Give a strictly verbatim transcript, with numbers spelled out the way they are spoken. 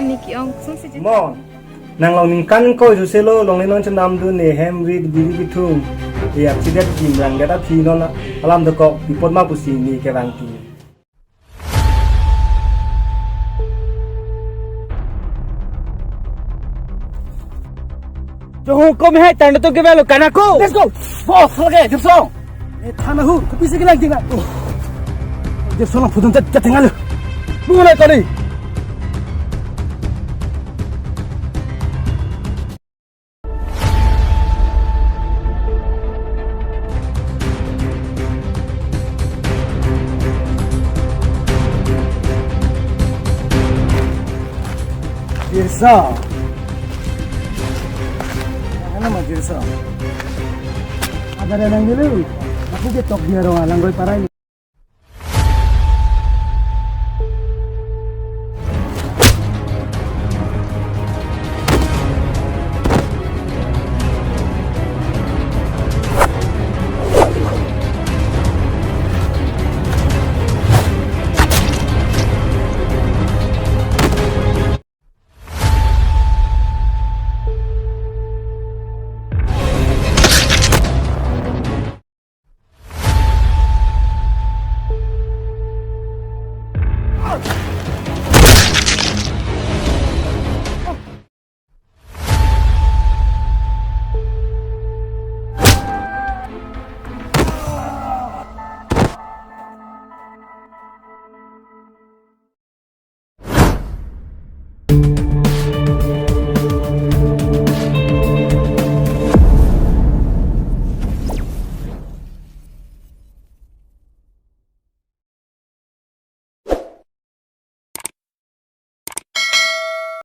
Ne ke-ong sungsi ji. Mo, nang long ningkan ko isu selo longle non chenam dun ne hem rit biri bithung. E accident kim rang data thi non alam dokok pi apot ma pusi ne kevang ti. जो हुकुम है टंडतो के बेलो कना को। Let's go. Boss, lagi Jepsong. Eh, thana hu, kopi si kelang tinggal. Jepsong lang pudun tet tet tinggal. Bunga na kali. Jirsa. Ano ma Jirsa? Ada ada nang dulu. Aku ketok dia orang langgoi parai.